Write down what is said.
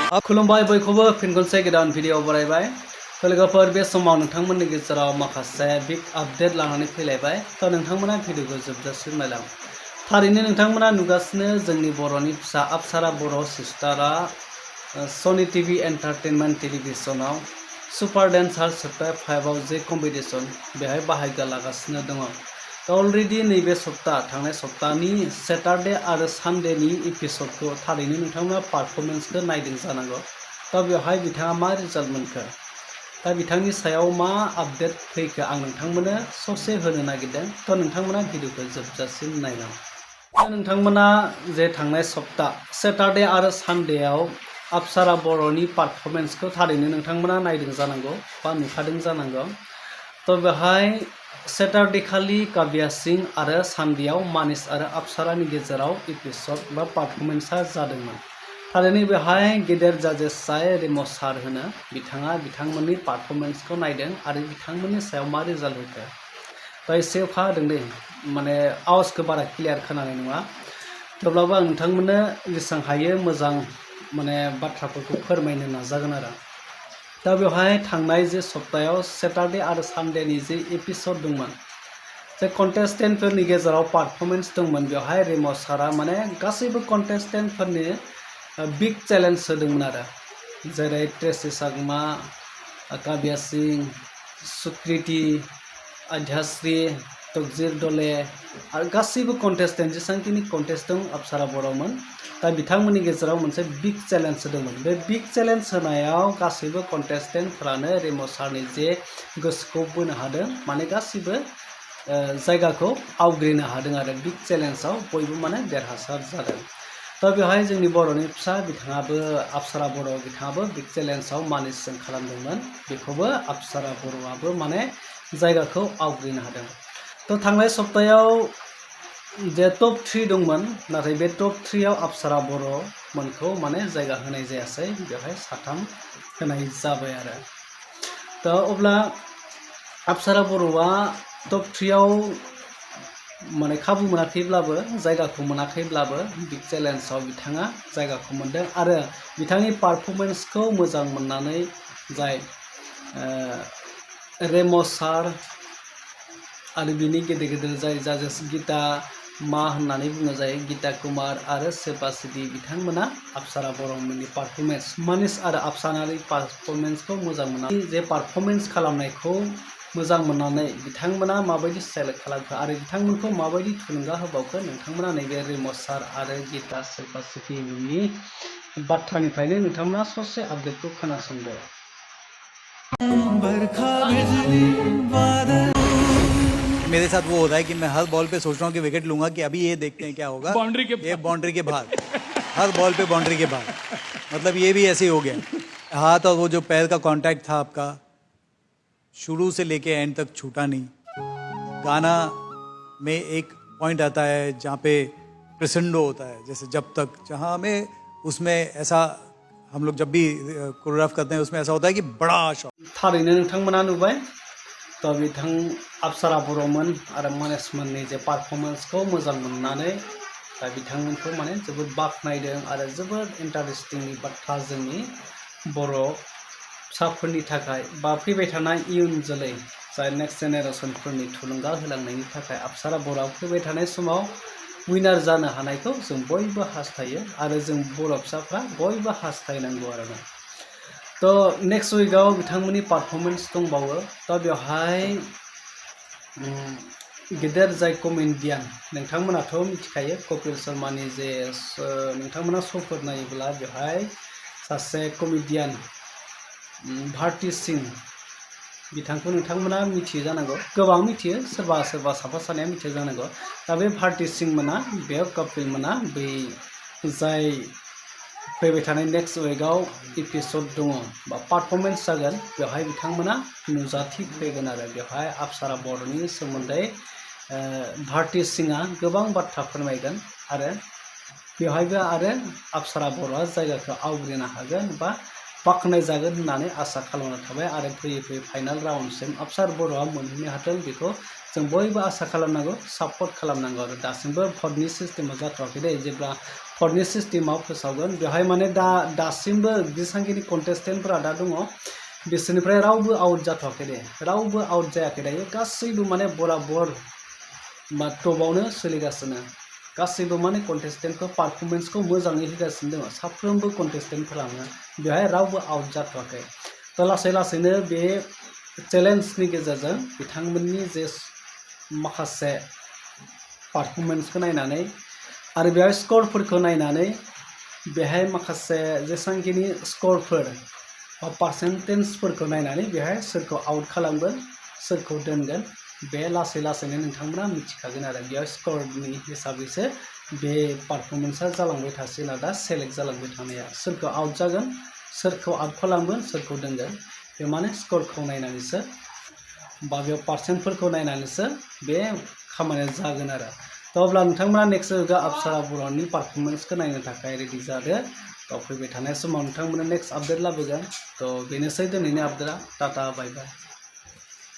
खुलुमबाय बयखौबो फिन खनसे गोदान भिडिअ बरायबाय लोगोफोर बे समाव नोंथांमोननि गेजेराव माखासे बिग आपडेट लानानै फैलायबाय नोंथांमोना भिडिअखौ जोबजासिम नायलां थारैनो नोंथांमोना नुगासिनो जोंनि बर'नि फिसा अप्सरा बर' सिस्टारा सनी टीवी एंटारटेनमेंट टेलिभिजनाव सुपार डांसार चैप्टार 5 आव जे कम्पिटिशन बेहाय बाहागो लागासिनो दङ अलरेडी नैबे सप्ता थांनाय सप्तानि सैटरडे आरो सानडेनि एपिसोडखौ थारैनो नोंथांमोना पारफरमेंसखौ नायदों जानांगौ बेवहाय बिथाङा मा रिजाल्ट मोनखो बिथांनि सायाव मा आपडेट फैखो आं नोंथांमोननो ससे होनो नागिरदों नोंथांमोना भिडिअखौ जोबजासिम नायलां नोंथांमोना जे थांनाय सप्ता सैटरडे आरो सानडेआव अप्सरा बर'नि पारफरमेंसखौ थारैनो नोंथांमोना नायदों जानांगौ बा नुखादों जानांगौ बेवहाय सैटरडे खालि काव्या सिंह आरो सानडेआव मानिस आरो अप्सरानि गेजेराव एपिसोड बा पारफरमेंसा जादोंमोन थारैनो बेवहाय गेदेर जाजेस जाय रेमो सार होनो बिथाङा बिथांमोननि पारफरमेंसखौ नायदों आरो बिथांमोननि सायाव मा रिजाल्ट होखो एसे अखा हादों दे माने आवाजखौ बारा क्लियार खोनानाय नङा थेवब्लाबो आं नोंथांमोननो जेसेबां हायो मोजां माने बाथ्राफोरखौ फोरमायनो नाजागोन आरो बेवहाय थांनाय जे सप्तायाव सैटरडे आरो सानडेनि जे एपिसोड दंमोन जे कन्टेस्टेन्टफोरनि गेजेराव पारफरमेंस दंमोन बेवहाय रेमो सारा माने गासैबो कन्टेस्टेन्टफोरनि बिग चेलेन्ज होदोंमोन आरो जेरै ट्रेसी चाकमा काव्या सिंह सुकृति आध्याश्री तकजीर दले आरो गासैबो कन्टेस्टेन्ट जेसेबांखिनि कन्टेस्ट दं अप्सरा बर'मोन बिथांमोननि गेजेराव मोनसे बिग चेलेन्ज होदोंमोन बे बिग चेलेन्ज होनायाव गासैबो कन्टेस्टेन्टफोरानो रेमो सारनि जे गोसोखौ बोनो हादों माने गासैबो जायगाखौ आवग्रिनो हादों आरो बिग चेलेन्जआव बयबो माने देरहासार जादों बेवहाय जोंनि बर'नि फिसा बिथाङाबो अप्सरा बर' बिथाङाबो बिग चेलेन्जआव मानिसजों खालामदोंमोन बेखौबो अप्सरा बर'आबो माने जायगाखौ आवग्रिनो हादों थांनाय सप्तायाव जे टप 3 दंमोन नाथाय बे टप 3 आव अप्सरा बर'मोनखौ माने जायगा होनाय जायासै बेवहाय 3 होनाय जाबाय आरो अब्ला अप्सरा बर'आ टप 3 आव माने खाबु मोनाखैब्लाबो जायगाखौ मोनाखैब्लाबो बिग चेलेन्जआव बिथाङा जायगाखौ मोनदों आरो बिथांनि पारफरमेंसखौ मोजां मोननानै जाय रेमो सार आरो बिनि गेदेर गेदेर जाय जाजेस गीता मा होननानै बुङो जायो गीता कुमार आरो सेबासिदि बिथांमोना अप्सरा बर'मोननि पारफरमेंस मानिस आरो अप्सरानि पारफरमेंसखौ मोजां मोननानै जे पारफरमेंस खालामनायखौ मोजां मोननानै बिथांमोना माबायदि सेलेक्ट खालामखो आरो बिथांमोनखौ माबायदि थुलुंगा होबावखो नोंथांमोना नैबे रेमो सार आरो गीता सेबासिदिनि बाथ्रानिफ्रायनो नोंथांमोना ससे आपडेटखौ खोनासंदो मेरे साथ वो हो रहा है कि मैं हर बॉल पे सोच रहा हूँ कि विकेट लूंगा कि अभी ये देखते हैं क्या होगा ये बाउंड्री के बाहर हर बॉल पे बाउंड्री के बाहर मतलब ये भी ऐसे ही हो गया हाथ और वो जो पैर का कांटेक्ट था आपका शुरू से लेके एंड तक छूटा नहीं गाना में एक पॉइंट आता है जहाँ पे प्रेसेंडो होता है जैसे जब तक जहाँ हमें उसमें ऐसा हम लोग जब भी कोरियोग्राफ करते हैं उसमें ऐसा होता है कि बड़ा शॉट थारैनो नोंथांमोना नुबाय बिथां अप्सरा बर'मोन आरो मानिसमोननि जे पारफरमेंसखौ मोजां मोननानै बिथांमोनखौ माने जोबोद बाख्नायदों आरो जोबोद इन्टारेस्टिंनि बाथ्रा जोंनि बर' फिसाफोरनि थाखाय बा फैबाय थानाय इयुन जोलै जाय नेक्स्ट जेनेरेशनफोरनि थुलुंगा होलांनायनि थाखाय अप्सरा बर'आ फैबाय थानाय समाव विनार जानो हानायखौ जों बयबो हास्थायो आरो जों बर' फिसाफ्रा बयबो हास्थायनांगौ आरोना नेक्स्ट वीकआव बिथांमोननि पारफरमेंस दंबावो बेवहाय गेदेर जाय कमेडियान नोंथांमोनाथ' मिथिखायो कपिल शर्मानि जे नोंथांमोना श'फोर नायोब्ला बेवहाय सासे कमेडियान भारती सिंह बिथांखौ नोंथांमोना मिथियो जानांगौ गोबां मिथियो सोरबा सोरबा साफा सानैया मिथियो जानांगौ बे भारती सिंह मोना बे कपिल मोना बै जाय फैबाय थानाय नेक्स्ट वीकआव एपिसोड दङ बा पारफरमेंस जागोन बेवहाय बिथांमोना नुजाथिफैगोन आरो बेवहाय अप्सरा बर'नि सोमोन्दै भारती सिंहआ गोबां बाथ्रा फोरमायगोन आरो बेवहायबो आरो अप्सरा बर'आ जायगाखौ आवग्रिनो हागोन बा बाख्नायजागोन होननानै आसा खालामना थाबाय आरो फैयै फैयै फाइनाल राउन्डसिम अप्सरा बर'आ मोनहैनो हाथों बेखौ जों बयबो आसा खालामनांगौ सापर्ट खालामनांगौ आरो दासिमबो भटनि सिस्टेमा जाथ'वाखै दे जेब्ला भटनि सिस्टेमाव फोसावगोन बेवहाय माने दासिमबो जेसांखिनि कन्टेस्टेन्टफोरा दा दङ बिसोरनिफ्राय रावबो आउट जाथ'वाखै दे रावबो आउट जायाखै दायो गासैबो माने बराबर बा टपआवनो सोलिगासिनो गासैबो माने कन्टेस्टेन्टखौ पारफरमेन्सखौ मोजाङै होगासिनो दङ साफ्रोमबो कन्टेस्टेन्टफोरानो बेवहाय रावबो आउट जाथ'वाखै थ' लासै लासैनो बे चेलेन्जनि गेजेरजों बिथांमोननि जे माखासे पारफरमेन्सखौ नायनानै आरो बेवहाय स्करफोरखौ नायनानै बेहाय माखासे जेसांखिनि स्करफोर बा पार्सेन्टेजफोरखौ नायनानै बेहाय सोरखौ आउट खालामगोन सोरखौ दोनगोन बे लासै लासैनो नोंथांमोना मिथिखागोन आरो बेयाव स्करनि हिसाबैसो बे पारफरमेन्सआ जालांबाय थासिगोन आरो दा सेलेक्ट जालांबाय थानाया सोरखौ आउट जागोन सोरखौ आउट खालामगोन सोरखौ दोनगोन बे माने स्करखौ नायनानैसो बा बेयाव पार्सेन्टफोरखौ नायनानैसो बे खामानिया जागोन आरो थ' अब्ला नोंथांमोना नेक्स्ट वीकआव अप्सरा बर'नि पारफरमेन्सखौ नायनो थाखाय रेडि जादो थ' फैबाय थानाय समाव नोंथांमोना नेक्स्ट आपडेट लाबोगोन थ' बेनोसै दिनैनि आपडेटआ टाटा बाय बाय